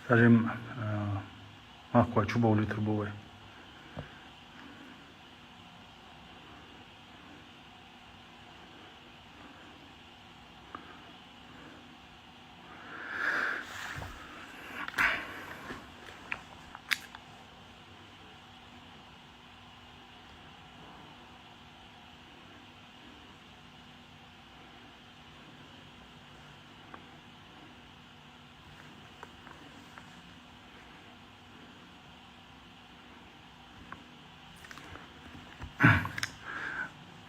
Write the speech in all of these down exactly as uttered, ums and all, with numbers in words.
Скажем, э, махкой чубовлитр бу вай.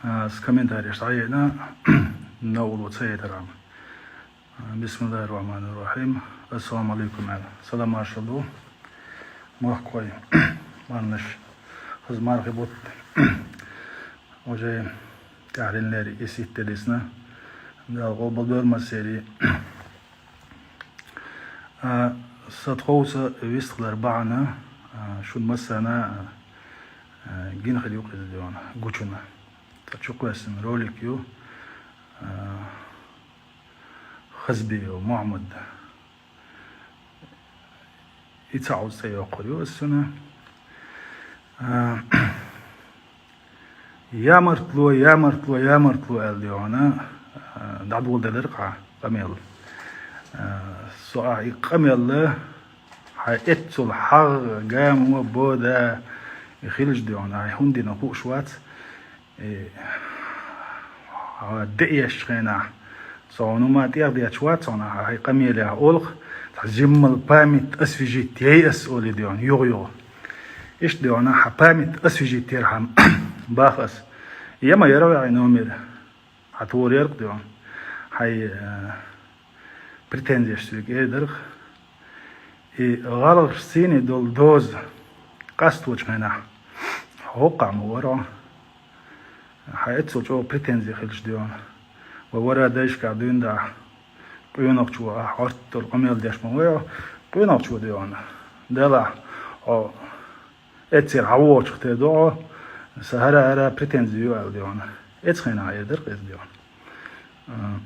Э, с комментариев схьаена, новло ца етарам. Бисмиллахир-рахманир-рахим. Ассаламу алейкум, аьлла. Салам маршалла ду. Махкой. Марнаш. Хаз мархи бут. Уже тяхрин лери иситте дисна. Дал къобал дормас сери. А, са тховса вистхилар бахьана, а, шун массана, а, гина хир ю къиза диван, гучуна. Та чукхвессина ролик ю, а, Хазбиев Мухьаммад. И ца Ӏуз цӀе йоккхур ю ас цуна. А, ямартло, ямартло, ямартло аьлла дегӀана, а, дӀадоладелар кхьа къамел. А, со а и къамелла хьай эццул хьагӀ, гамо, бода, и хилж дегӀана, хьай хӀундина хууш вац. Э, а, деэш хенахь, со хьуна ма тӀехдечу вац хьуна, хьай къамелехь олу, цхьа жиммал память освежить яй ас олий дегӀана, югӀа-югӀа. Иштта дегӀана, хьан память освежить яр хьан бах ас. Я ма яра ваьгӀи номер, хьан тхура яркъ дегӀана. Хьай, э, претензеш соьга эр дарх. И гӀалгӀаш сийне долу доза къасточу хенахь, хьо хӀоккхахь ма вара хьо. Хьан эццул чӀогӀа претензи хилча дегӀана. Вай вара дайшкахь дуьйна дахь, къонахчо ахь хӀорттал къамел деш ма вай хьо, къонахчо дегӀана. Делахь, хьо эццера хьан вогӀучух тера ду хьо, сан хӀара-хӀара претензи ю аьлла дегӀана. Эцу хенахь эр дара-кх иза дегӀана.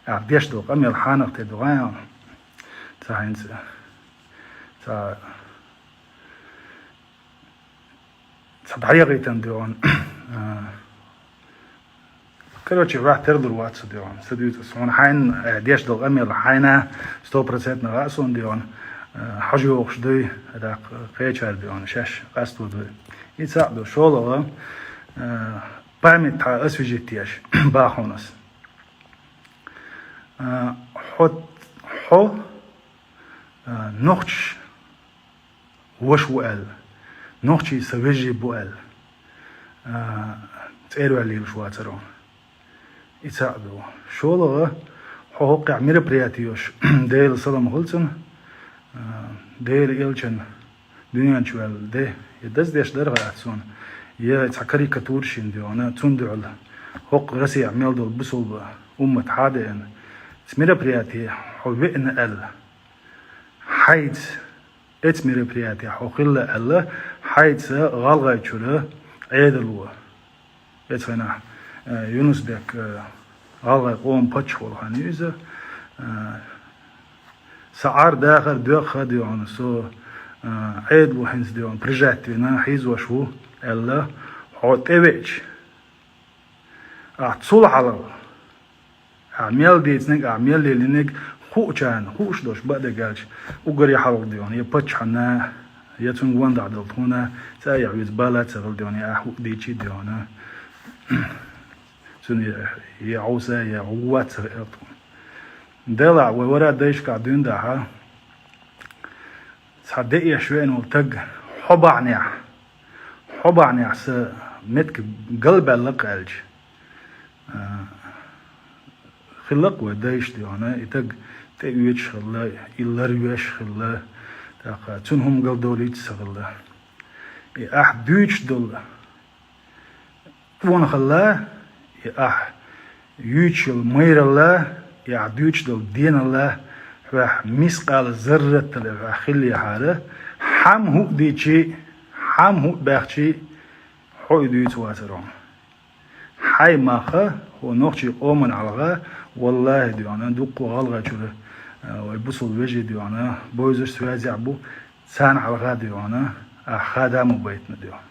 Ахь деш долу къамел хьанах тера ду гӀайна, ца хьаьнца, ца, ца дӀаягӀийтан дегӀана. Короче, ваьхь тера лур вац со дегӀана. Ца дуьйцу ас хьуна хьайна, э, деш долу къамел хьайна сто процентно гӀа суна дегӀана. Э, хьажа йогӀуш дуй, даккха кхечара дегӀана, шаьш къасто дуй. И цхьаъ ду, шолгӀа, э, память тхьа освежить еш, бах хьуна ас. Э, хьо, хьо, э, нохчаш ваша ву аьлла, нохчий сан вежарий бу аьлла, а, цӀера ваьлла лелаш вацара хьо. И цхьаъ ду. ШолгӀа, хьо хӀокхехь мероприятие йош, Делан салам хуьлу цунна, а, Делан элчан дуьнен чу ваьлла де, я даздеш дара гӀа цунна, я цхьа карикатура шина дегӀана, цунна дуьхьал хӀокху Россехь мел долу бусулба уммат хьадеана. Цу мероприятие хьо веана аьлла, хьайца Эцу мероприятехь хьо хилла аьлла, хьайца ГӀалгӀайчуьра Ӏедало. Эцу хенахь, э, Юнус-Бек, э, гӀалгӀай къоман паччахь волу хан ю иза. Э, сан Ӏар дахар доьхна ха дегӀана, со, э, Ӏедало хӀинца дегӀана, прижать вина, хьийзош ву аьлла, хьо тӀевеача. Ахь цул хьалха, ахь мел дийцинарг, ахь мел лелийнарг хуучарна, хууш долуш баъдерг аьлча, уггаре хьалха дегӀана, я паччахьна, я цунна гондахь долу тхуна, цӀа а яхь веза бала а ца хила дегӀана, я ахь хӀуъа дийчий дегӀана. Цунна я, я Ӏовса, я гӀу вац ца хиира тхуна. Делахь, вай вара дайшкахь дуьйна дахьа, цхьа деэш веана волу таг хьо бахьанехь, хьо бахьанехь сан меттиг галбаьлла-кх аьлча, а, хилла-кх вай дайша дегӀана, и таг тӀеоьцуш хилла, и ларвеш хилла, тӀаккха цунна хӀума галдолуьйтуш ца хилла. И ахь дуьйцуш долу къонахалла, и ахь юьйцуш йолу майралла, и ахь дуьйцуш долу деналла, хьоьхь мискъала зарратал хьоьхь хиллехьара, хьан хӀуъа дийчий, хьан хӀуъа баьхчий, хьо и дуьйцу вацара хьуна. Хьайн мах, хӀокху нохчийн къоман хьалха, валлахӀи, дегӀана, дуккха а ГӀалгӀайчуьра, Вай бусул вежи дегӀана, бойзаш связях бу, царна хьалха дегӀана, а хада ма байтна дегӀана.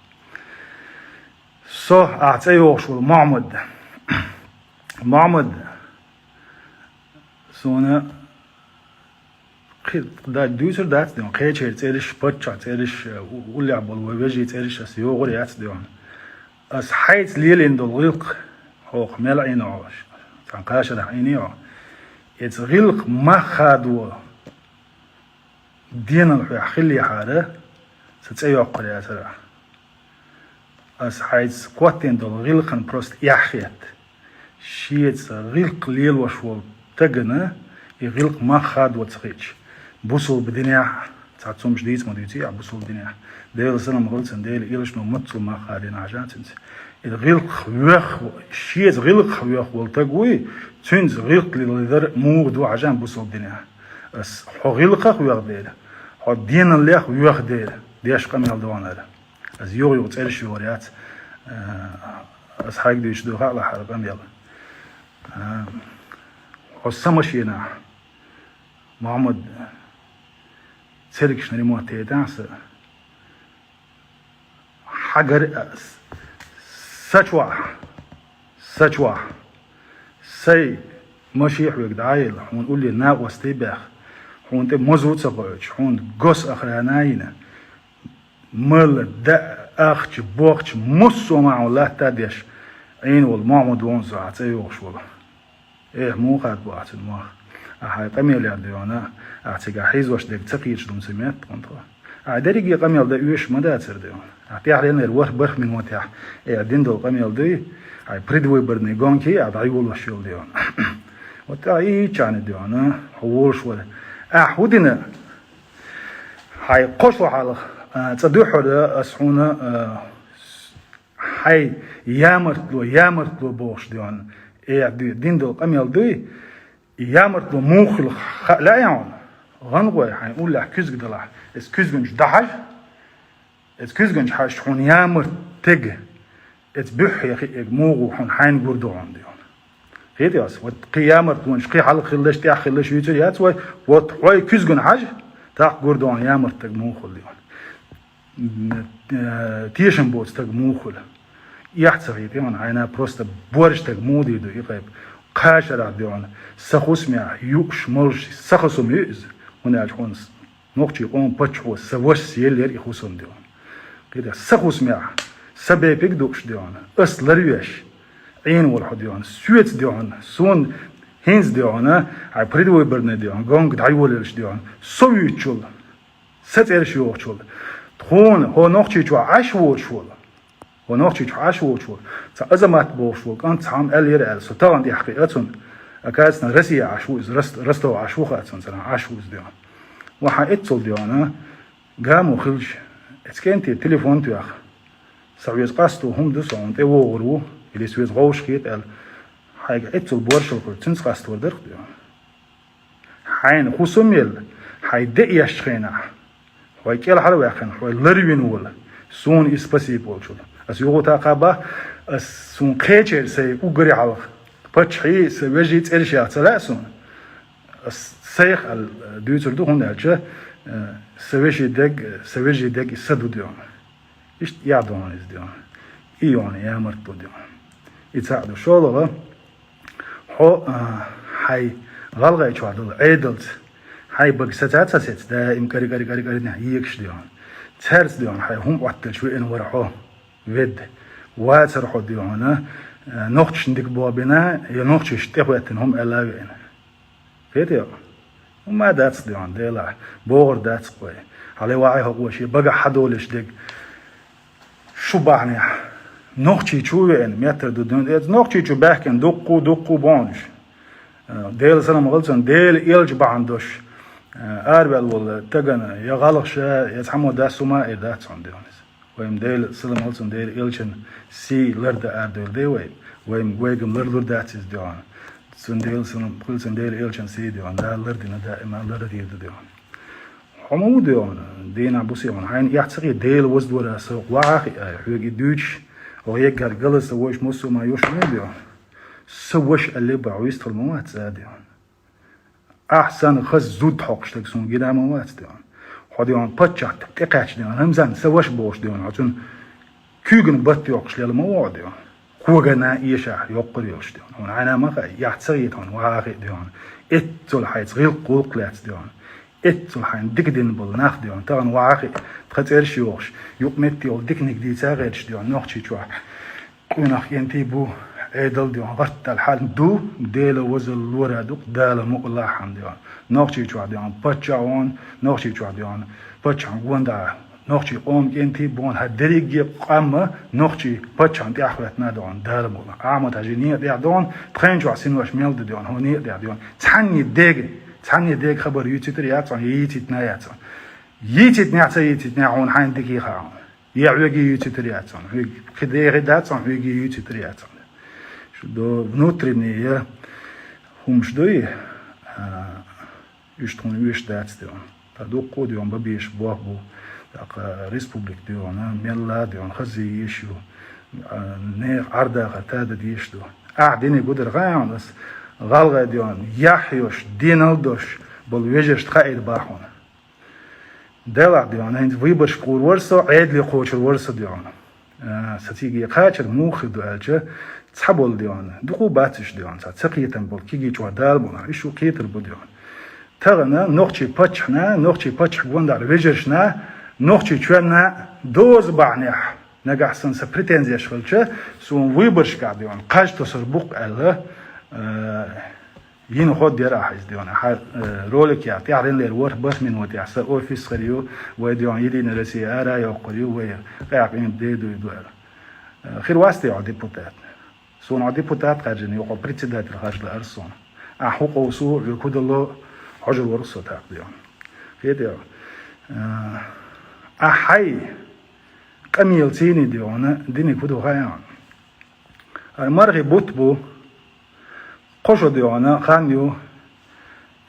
Со, а цӀе йогӀуш вол Мухьаммад. Мухьаммад, сона кхи-, да, дуьйцур дац дегӀана, кхечер цӀериш, паччахь цӀериш, у-, уллехь бол вай вежи цӀериш ас йогӀур яц дегӀана. Ас хьайца лелийна долу гӀиллакх, хьох мел Ӏийна хьо, цхьана кхашарахь Ӏийний хьо. Эца гӀиллакх мах хадо, денал хьоьх хиллехьара, са цӀе йоккхур яцара. Ас хьайца коттийна долу гӀиллакхан просто эхь хетта. Шеца гӀиллакх лелош волу тагана и гӀиллакх мах хадо ца хиъча, бусулба динехь, цхьа цумаш дийца ма дуьйций ахь бусулба динехь. Делан салам хуьлда цунна, Делан элчано маццул мах хадийна хьажа цуьнца. И гӀиллакх воьхна, шеца гӀиллакх воьхна волу таг вуй, цуьнца гӀиллакх лелор муха ду хьажа бусулба динехь. Ас хьо гӀиллакхах воьхна дела, хьо деналлех воьхна дела, деш къамел догӀанара. Ас юха-юха цӀераш йогӀур яц. Э, ас хьайга дуьйцуш ду хаалахьара къамел. Э, хьо са машенахь, Мухьаммад, цергашна ремонт яйтахь са. Хьагар а с-, са чохь, са чохь, сай машен хьоьга дӀа а елла, хьуна улле накъостий баьхна, хьуна тӀе мазут ца хоуьйтуш, хьуна госохрана а йина, мала, даа, ахча, бохча, муссо а ма хьуна латта а деш, Ӏийна волу Мухьаммад вон со, ахь цӀе йогӀуш волу. Эх, муха хадабо ахь цуьнан мах? Ахь хьайн къамелехь дегӀана, ахь цигахь хьийзош дерг ца кхеташ ду-м ца метта хьуна тхо. Ахь дерриге къамел дан оьшуш ма дацара дегӀана. Ахь тӀаьхьаренара ворхӀ-бархӀ минотехь, э, дина долу къамел дуй, хьайн предвыборный гонки а дӀайолош йолу дегӀана. Вот ахь и чахьна дегӀана, хьо волуш вара. Ахь хӀун дина? Хьайн кхо шо хьалха, а, цкъа дуьххьара ас хьуна, а, хьайн ямартло, ямартло бохуш дегӀана, э, ди-, дина долу къамел дуй, ямартло муха хуьлу ха-, лаьа хьуна? ГӀан гӀой, хьайн уллехь куьзга далахь, эс куьзганчу дӀахьажа, эс куьзганчу хьаьжча хьуна ямарт тега, эс буьххье хиъ эга муха ву хьуна хьайна гур ду хьуна дегӀана. Кхетий ас? Вот кхин ямартлонаш, кхин хьалха хиллаш, тӀаьхьа хиллаш юьйцур яц вай, вот хьой куьзгана хьажа, тӀаккха гур ду хьуна ямарт тега муха хуьлу дегӀана. М, э, тешам боцу стаг муха хуьлу? Эхь ца хета, хьуна хьайна просто борш стаг муха дийр ду и къайп? Кхашарахь дегӀана, сан хӀусамехь юуш, молуш, сан хӀусам ю иза, хӀунда аьлча хьуна с-, нохчий къоман паччахьо сан вашас еллера и хӀусам дегӀана. Кхетий, сан хӀусамехь, сан бепиг дууш дегӀана, ас ларвеш, Ӏийна волу хьо дегӀана, соьца дегӀана, суна хӀинца дегӀана, хьайн предвыборный дегӀана, гонка дӀайолаелаш дегӀана, со вуьйцучул, сан цӀераш йогӀучул, тхуна хӀо Нохчийчохь Ӏаш воцуш волу, хӀо Нохчийчохь Ӏаш воцуш волу, цхьа Азамат бохуш волу кӀант цхьамма аьллера аьлла, со тахана тӀаьхьа кхиа цунна, оказывается, Россия Ӏаш ву иза, Рос-, Ростов Ӏаш ву хаьа цунна, царна Ӏаш ву иза дегӀана. Вахьа эццул дегӀана, гамо хилча, эцу кӀентий телефон тоьхна, сан веза къасто хӀума ду, со хьуна тӀе вогӀур ву, или сан веза гӀовшахета аьлла, хьайга эццул боршал хуьлу, цуьнца къастор дара-кх дегӀана. Хьайна хӀусам елла, хьайн де эшначу хенахь, хьой кӀелхьарваьккхина, хьой ларвина волу, суна и спасибо волчул. Ас юха а кхаба, ас суна кхечеран сайн уггаре хьалха, паччахьий, сан вежарий цӀераш яха ца лаьа суна. Ас сайх аьлла дуьйцур ду, хӀунда аьлча, э, сан вежарий дег, сан вежарий дег и са ду дегӀана. Иштта эхь ду хьуна иза дегӀана. И ю хьуна ямартло дегӀана. И цхьаъ ду. ШолгӀа, хьо, а, хьайн гӀалгӀай чохь долу Ӏедалца, хьайн бага саца а ца сеца, даим кӀари-кӀари-кӀари-кӀаринехь егаш дегӀана. Цаьрца дегӀана хьайн хӀума Ӏотталуш веана вара хьо, ведда. Вацара хьо дегӀана, а, нохчашна дика боху бина, я нохчашна тӀехӀоьттина хӀума аьлла а веана. Кхетий? ХӀумма дац дегӀана, Делахь, богӀур дац-кх вай. Хьале вахьий хӀокхо шен багахь хьадолуш дерг. Шу бахьанехь, Нохчийчу веана, меттар ду дуьнен. Эца Нохчийчу баьхкина дуккху, дуккху бохьанаш. Э, Делан салам хуьлда цунна, Делан элча бахьана долуш, э, араваьлла волу тагана, я гӀалгӀаша, я цхьаммо дас хӀума а эр дац хьуна дегӀана иза. Вайна Делан салам хуьлда цунна, Делан элчан сий лардан арадевлла де вай. Вайна, вайгам ларлур дац иза дегӀана. Цунна Делан салам хуьлда цунна, Делан элчан сий дегӀана. Дала лардина даима лардийр ду дегӀана. Хьо ма ву дегӀана, дийнахь буса хьуна, хьайна эхь ца хета, Дела ваздора со вахьа а хиъай, хьоьга и дуьйцуш, хьо еггара гала сан вайша муссо а ма йош ма дегӀана. Сан ваша аьлле бахьа вистхила ма вац а дегӀана. Ахь санна хаза зуда хьокхуш дерг суна гина ма вац, дий хьона. Хьо, дий хьона, паччахьна тӀекхаьчча, дий хьона, Рамзан, са ваша бохуш, дий хьона, хьо цунна куьйгана батт йоккхуш лела ма вогӀу, дий хьона. Когана эшахь йоккхур йолуш, дий хьона. Хьуна хьайна ма хаьа, яхь ца хета хьуна, вахахь а, дий хьона. Эццул хьайца гӀиллакх-гӀуллакх лаьцна, дий хьона. Эццул хьайна дика дина болу нах, дий хьона, тахана вахахь а, тхан цӀераш йохуш, юкъаметтиг йолу диканиг дийца а гӀерташ, дий хьона, Нохчийчохь къонах кӀентий бу, Ӏедал, дий хьона, гӀаттал хьал ду, Дела возалла лора ду-кх, Дала мукъалахь хьан, дий хьона. Нохчийчохь, дий хьона, паччахь а вон, Нохчийчохь, дий хьона, паччахьан гонаха, нохчийн къоман кӀентий а бу хьуна, хьан дерриге а къам нохчийн паччахьна тӀехь хӀоьттина ду хьуна, Дала мукъалахь. Ахьмад-Хьаьжин некъа тӀехь ду хьуна, тхайначохь синваш мел ду, дий хьона, хьо некъа тӀехь ду хьуна. Цхьанне дега, цхьанне дега хабар юьйцуьйтур яц хьуна, йийцуьйтина яц хьуна. Йийцуьйтинехь, ца йийцуьйтинехь хьуна хьайна дика хаьа хьуна. Я хьоьга юьйцуьйтур яц хьуна, хьоьга кхин деха дац хьуна, хьоьга юьйцуьйтур яц хьуна. Шу до внутренние хӀумаш дуй, а, уьш тхуна оьшуш дац, дий хьона. Ткъа дуккха а, дий хьона, бан безаш болх бу, тӀаккха республика, дий хьона, мелла а, дий хьона, хаза еш ю, а, нехан Ӏардахар тада дезаш ду. Ахь диниг гудар хаьа хьуна ас, гӀалгӀай, дий хьона, яхь йолуш, денал долуш болу вежаршна хаийр бах хьуна. Делахь, дий хьона, хӀинца выборашка гӀур вара со, Ӏедале кхочур вара со, дий хьона. А, сан цига кхачар муха хир ду аьлча, цхьаболу, дий хьона, дукха бац уьш, дий хьона, цхьа ца кхетам болу кигичохь Дала мукъалахь, уьш шу кхетар бу, дий хьона. Тахана нохчийн паччахьна, нохчийн паччахьан гонаха вежаршна, Нохчийчоьнна доза бахьанехь, нагахь санна сан претензеш хилча, суна выборашкахь, дий хьона, кхаж тосур бу-кх аьлла, а, йина хӀода яра ахь иза, дий хьона. Хьан, э, роликехь тӀаьхьаренна лер ворхӀ-бархӀ минотехь сан офис хир ю, вай, дий хьона, Единая Россия ара а йоккхур ю, вай къаьхьа къемат де дуй ду аьлла. Э, хир вац те хьо депутат? Суна хьо депутат хаьржина, юха хьо председатель харжа лаьара суна. Ахь хӀун къовсу, хьоьга хӀун дало, хьожур вара со тӀаккха, дий хьона. Кхетий хьо? Э, ахь хьайн къамелаца, дий хьона, диниг хӀун ду хаьа хьуна. ХӀара мархи бутт бу, кхо шо, дий хьона, хан ю,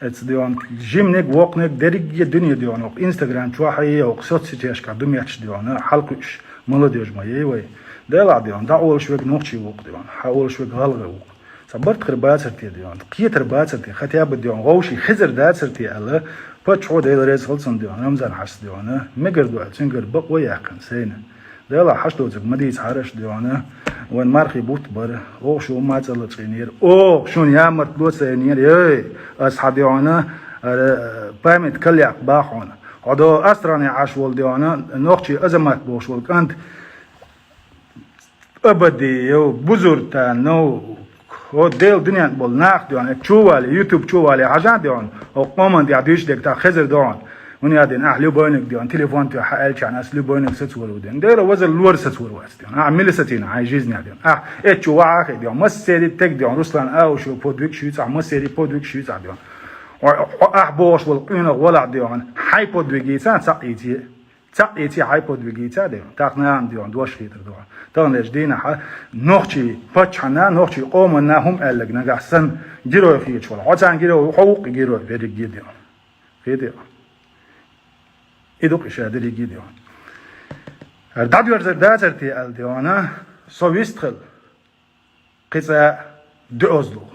эцца, дий хьона, жиманиг, воккханиг, дерриге а дуьне, дий хьона, окху Instagram чохь а, окху соцсетешкахь ду метташ, дий хьона, хьалакхуьуш молодёжь ма яй вай. Делахь, дий хьона, дӀаолуш верг нохчи ву-кх, дий хьона, хьаолуш верг гӀалгӀа ву-кх. Цхьа барт хир бацар те, дий хьона, кхетар бацар те, хотя бы, дий хьона, вовшийн хезар дацар те аьлла, паччахьо, Дела реза хила цунна, дий хьона, Рамзан-Хьаьжас, дий хьона, мегар ду аьлла, цуьнгара бакъо яьккхина сайна. Делахь, хьашт доцург ма дийца хьараш, дий хьона, вайн мархи бутт бара, оха шу ма цӀа лачкъийнера, оха шуна ямартло ца йинера, ей, ас хьан, дий хьона, ара, память калъяккха бах хьуна. Хьо до астране Ӏаш волу, дий хьона, нохчи Азамат бохуш волу кӀант, Абадиев, Бузуртанов, хӀо Делан дуьнен болу нах, дий хьона, чу вале, YouTube чу вале хьажа, дий хьона, хӀо къоман тӀехь дуьйцуш дерг тӀаккха хезар ду хьуна. ХӀунда аьлча ахь любойниг, дий хьона, телефон тоьхна хьан аьлча, ас любойниг сацор ву, дий хьона. Дера вазар лора сацор вац, дий хьона. Ахь мила сацийна хьайн жизнь, дий хьона. Ахь эцчу вахахь, дий хьона, массери таг, дий хьона, Руслан Аушев подвиг шуьйцахь, массери подвиг шуьйцахь, дий хьона. Хьо, хьо ахь бохуш волу къонах валахь, дий хьона, хьайн подвиг йийца, цхьаъ йийце. Цхьаъ йийце, хьайн подвиг йийца, дий хьона. ТӀаккха нахана, дий хьона, дош хийтар ду хьуна. Таханлерчу дийнахь нохчийн паччахьна, нохчийн къоманна хӀума аьлларг нагахь санна герой хеташ вала. Хьо царна герой, хьо ву-кх герой, берриге, дий хьона. Кхетий хьо? И ду-кх и ша дерриге, дий хьона. ХӀара дӀадоьрзар дацар те аьлла, дий хьона, со вистхила. Кхин цкъа доьазлух.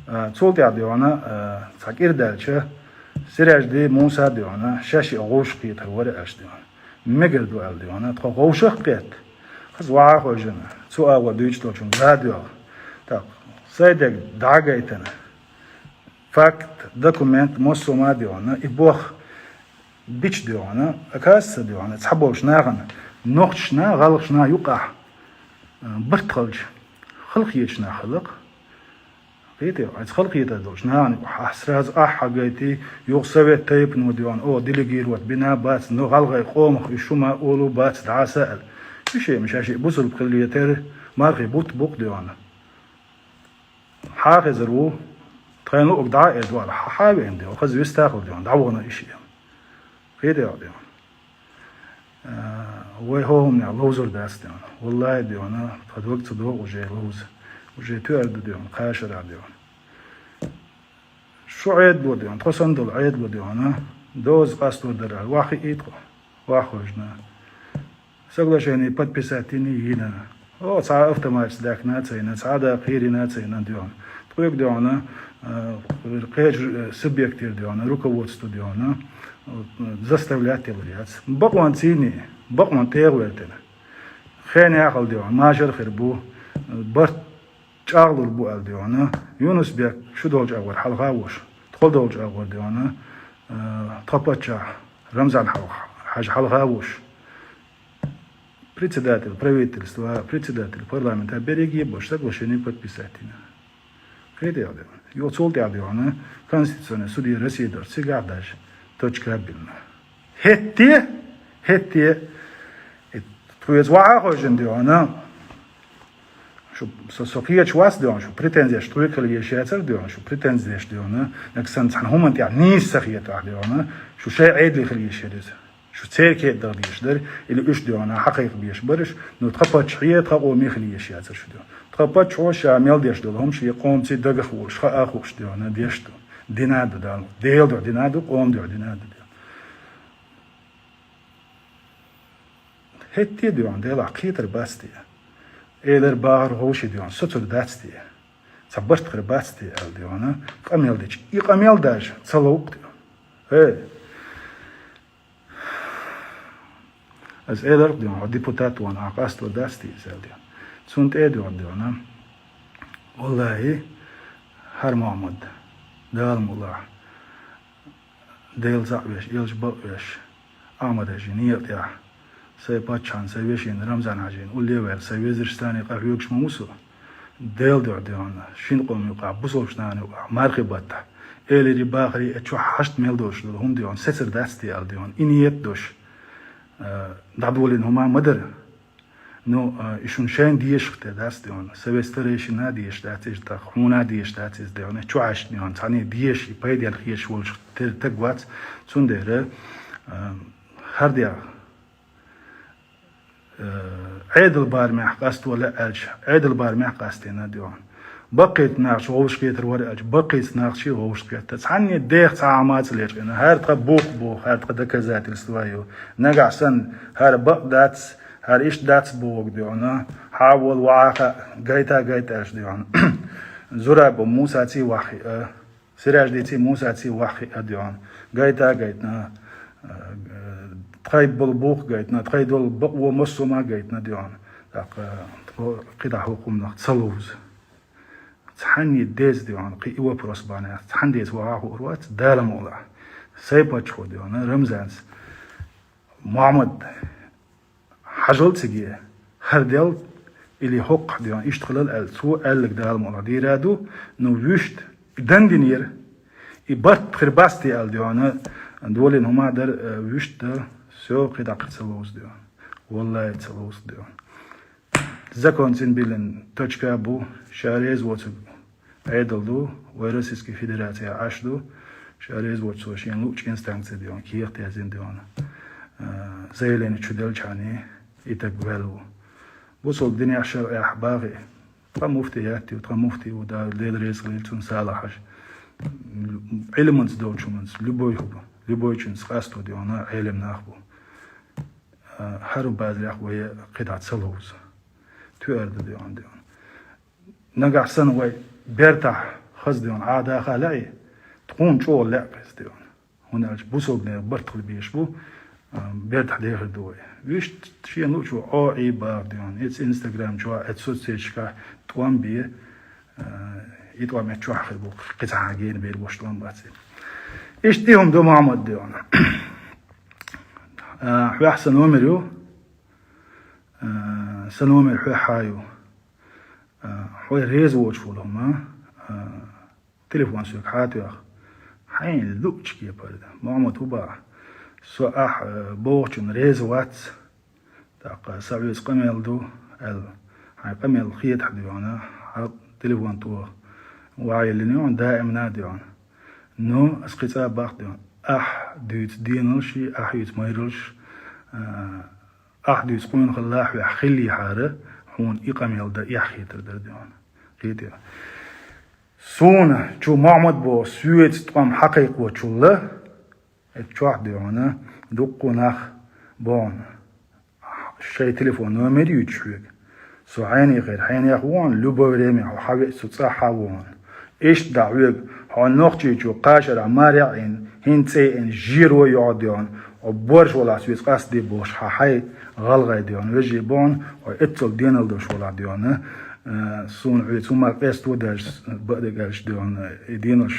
А, цул тӀаьхьа, дий хьона, а, цхьа кӀира даьлча, Сиражди Муса, дий хьона, шаьш а гӀовшах кхетар вара аьлла, дий хьона. Мегар ду аьлла, дий хьона, тхо гӀовшах а кхетта. Хаза вахьа а хевшина, цу агӀор дуьйцуш долчунна ладоьгӀна. ТӀаккха сайн дерг дӀа а гайтина, факт, документ, массо а ма, дий хьона, и бох бича, дий хьона, оказывается, дий хьона, цхьаболчу нахана, нохчашна, гӀалгӀашна юкъахь, а, барт хилча, халахеташ нах хилла-кх. Кхетий хьо, хьайца халахетар долчу нахана юкъахь ахь сразу ахь хьагайти, юха совет тайпано, дий хьона, оха делегировать бина бац, но гӀалгӀай къомах уьш хӀума олу бац дӀаса аьлла. Уьш а шаьш а бусалба хилла летара, мархи бутт бу-кх, дий хьона. Хьан хезар ву, тхайна луъург дӀа а эцна вала, хьан, хьан а веана, дий хьона, хаза вистхила, дий хьона, дӀавахана и шиъ. Кхетий хьо, дий хьона. А, вай хӀокху хӀуманех ловзур дац, дий хьона. Валлахьи, дий хьона, тхан дог ца догӀу уже ловза. Уже тоьар ду, дий хьона, кхашара, дий хьона. Шу Ӏедало, дий хьона, тхо санна долу Ӏедало, дий хьона, доза къастор дара аьлла, ваххиийта тхо, ваххожна. Соглашение подписать йина, йина. О, цхьа автоматаш даьккхина а ца йина, цхьа а да кхийрина а ца йина, дий хьона. Вайга, дий хьона, э, кхечу, э, субъектера, дий хьона, руководство, дий хьона, э, заставлять делла яц. Бакъонца цӀийне, бакъонца тӀегӀа вертина. Хенахь а, дий хьона, машар хир бу, э, барт чӀагӀлур бу аьлла, дий хьона, Юнус-Бек шу долчу агӀор хьалха а волуш, тхо долчу агӀор, дий хьона, э, тхан паччахь Рамзан хьал-, Хьажа хьалха а волуш, председатель правительства, председатель парламента берриге а болуш соглашение подписать йина. Кхетий хьо, дий хьона? Юха цул тӀаьхьа, дий хьона, Конституционный суде России долчу цигахь даже точка а биллина. ХӀетте, хӀетте, и тхо иза вахьа хойжина, дий хьона, шу, со, со кхеташ вац, дий хьона, шу претензеш тхоьга хила езаш яцара, дий хьона, шу претензеш, дий хьона, нагахь санна цхьана хӀуманна тӀехь нийса ца хетахь, дий хьона, шу шайн Ӏедале хила езаш яра иза. Шу церан кхетам дагадеш дара, или уьш, дий хьона, хьакхайкхабеш бараш, ну, тхан паччахье, тхан къоме хила езаш яцара шу, дий хьона. Тхан паччахьо ша мел деш долу хӀума шен къомаца дагах а волуш, хаа а хууш, дий хьона, деш ду. Дина а ду Дала. Делан дуьхьа дина а ду, къоман дуьхьа дина а ду, дий хьона. ХӀетте а, дий хьона, Делахь кхетар бац те. Элар бахар вовши, дий хьона, соцур дац те. Цхьа барт хир бац те аьлла, дий хьона, къамел дича. И къамел даже ца ловкъу, дий хьона. ХӀей! Аса элира, дий хьона, хьо депутат вахана ахь къастор дац те иза аьлла, дий хьона. Цунна тӀе а, дий хьона, дий хьона, валлахӀи, хӀара Мухьаммад, Дала мукъ лахь, Дела цхьаъ веш, элча бакъ веш, Ахьмад-Хьаьжин некъа тӀехь, сайн паччахьна, сайн вешина Рамзан-Хьаьжина улле а ваьлла, сайн везаршца къахьоьгуш ма ву со. Делан дуьхьа, дий хьона, шина къоман юкъахь, бусалбачу нахана юкъахь, мархи баттахь, эларе, бахаре, а чохь хьашт мел долуш долу хӀума, дий хьона, сецар дац те аьлла, дий хьона, и ниет долуш, э, дӀадолийна хӀума ма дара. Ну, э, и шуна шайна дезаш хир дац, дий хьона, совет старейшина а дезаш дац, иштта хьуна а дезаш дац иза, дий хьона, чохь хьашт, дий хьона, цхьанне дезаш, и пайденна хеташ волуш тера стаг вац, цундела, э, хӀара дегӀ Э, Ӏедал барамехь къасто лаьа аьлча, Ӏедал барамехь къастийна, дий хьона. Баккхийчу нахаца вовшахкхетар вара аьлча, баккхийчу нахаца вовшахкхетта. Цхьанне дех цхьа а ма ца лечкъина. ХӀара тхан бух бу, хӀара тхан доказательство ю. Нагахь санна, хӀара бакъ дац, хӀара иштта дац бохург, дий хьона, хьан волу вахьа гайта а гайта аьлча, дий хьона. Зурабов Мусаций вахьа хиъа. Сираждийций Мусаций вахьа хиъа, дий хьона. Гайта а гайтина, э, тхайн болу бух а гайтина, тхайн долу бакъо массо а ма гайтина, дий хьона. ТӀаккха тхо кхидӀа хӀокху хӀуманах ца ловза. Цхьанне деза, дий хьона, кхин и вопрос бахьанехь, цхьанне деза вахьа а хуур вац, Дала мукъ лахь. Сайн паччахьо, дий хьона, Рамзанца Мухьаммад хьажал циге, хӀара дел или хӀокхахь, дий хьона, иштта хилал аьлла, цо аьлларг Дала мукъ лахь дийр а ду, ну, вуьшта дан динера. И барт хир бац те аьлла, дий хьона, долийна хӀума дара, э, вуьшта, всё, кхидӀа кхин ца ловза, дий хьона. ВаллахӀи, ца ловза, дий хьона. Закон цӀинбиллина точка а бу, ша реза воцург Ӏедал ду, вай Российский Федерацехь Ӏаш ду, ша реза воцу, цо шена луъучу инстанци, дий хьона, кехат яздина, дий хьона, э, заявление чу деллачхьана и таг ваьлла ву. Бусалба динехь, шарӀехь бахий, тхан муфтият ю, тхан муфти ву, Дала, Дела реза хуьлийла цунна, Салах-Хьаьжа. Ӏилманца долчу хӀуманца, любой хӀума, любойчунца къасто, дий хьона, Ӏелам нах бу. Э, хӀара базарехь вай кхидӀа ца ловза. Туьар ду, дий хьона, дий хьона. Нагахь санна вай бертахь хаза, дий хьона, Ӏадаха лаьий, тхуна чӀогӀа лаьа иза, дий хьона. ХӀунда аьлча бусалбанера барт хила безаш бу, а, бертахь дехар ду вай. Вуьшта шена луъучо Ӏо, Ӏий бахар, дий хьона. Эца Instagram чохь, эца соцсеташкахь тӀом бе, а, и тӀом эца чохь хир бу, кхин цхьа гена бер бош тӀом бац. Иштта и хӀума ду, Мухьаммад, дий хьона. А, хьоьхь сан номер ю, а, сан номер хьоьхьа ю. А, хьо реза воцуш волу хӀума, а, телефон соьга хьатоьху. Хьайна луъучу кепара. Мухьаммад, хӀун боху ахь? Со ахь, а, бохучунна реза вац. ТӀаккха сан веза къамел ду, аьлла. Хьайн къамел хетахь, дий хьона, хьан телефон тоха. Ваьллина ю хьуна даимна, дий хьона. Но ас кхин цкъа а боху, дий хьона. Ахь дуьйцу деналш, ахь юьйцу майралш, а, ахь дуьйцу къонахалла хьоьхь хиллехьара, хьуна и къамел дан эхь хетар дара, дий хьона. Кхетий? Суна чу Мухьаммад боху соьца тӀом хьакхайкхочул а, эца чохь, дий хьона, дуккха нах бу хьуна. Шайн телефон номер юьйцуш хьоьга. Со хьенехера, хьенех ву хьуна, любое время хьо хьан веа, со цӀахь а ву хьуна. Иштта дӀа хьоьга, хьо нохчийчо кхашара маре а Ӏийна, хӀинца цӀе а Ӏийна, жиро йоӀ а дегӀана, хьо борш валахь соьца къастаде бохуш хьан хьай гӀалгӀай дегӀана, вежарий богӀана, хьо эццал денал долуш валахь дегӀана, а, суна хьоьца хӀума къесто даже баъдерг аьлча дегӀана, и денаш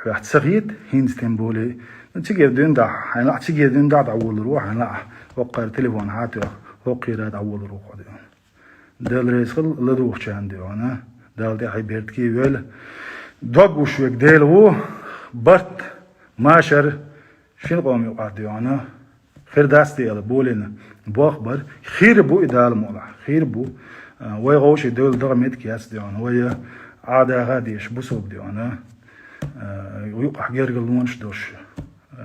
хьоьх ца хета, хӀинца тем более. Ну, цигара дуьйна дӀа, хьайна лаахь цигара дуьйна дӀа дӀаволалур ву, хьайна лаахь хӀокхара телефон хьа а тоьхна, хӀокхера дӀаволалур ву хьо дегӀана. Дала реза хила ладугӀучарна дегӀана, Дала тӀаьхье беркате а войла. Дог гуш верг Дела ву, барт, машар шина къоман юкъахь дегӀана. Хир дац дела болийна боху бара. Хир бу и Дала мукъалахь, хир бу. А, вай гӀовший девлла дагӀа меттиг яц дегӀана. Вай Ӏадаха а дезаш бу сов дегӀана. А, юкъахь гергарлонаш долуш.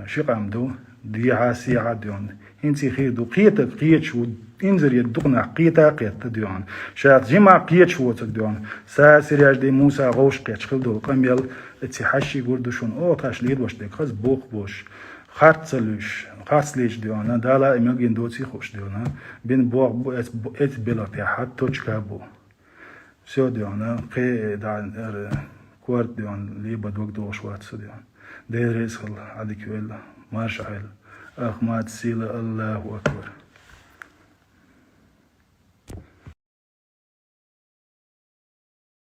Ши къам ду, дехьа, сехьа а доьгӀна. ХӀинца хир ду, кхетаг кхеташ ву, инзаре дукха нах кхета а кхетта доьгӀна. Ша жима кхеташ воцург доьгӀна. Са Сиряжди Муса гӀовш кхеташ хила долу къамел, эци хьаьшший гур ду шуна, оха тхаш лелош дерг хаза боху бош. Харц ца луьйш, харц лийча доьгӀна, Дала и мегин доций хууш доьгӀна. Бин боху бу эц, эц белгӀа тӀехь хьан точка бу. Всё, доьгӀна, кхе, да, эр, корта доьгӀна, леба дог догӀуш вац со доьгӀна. Дела реза хила, Ӏадика велла, марша хьайла. Ахмат сила, Аллаху акбар.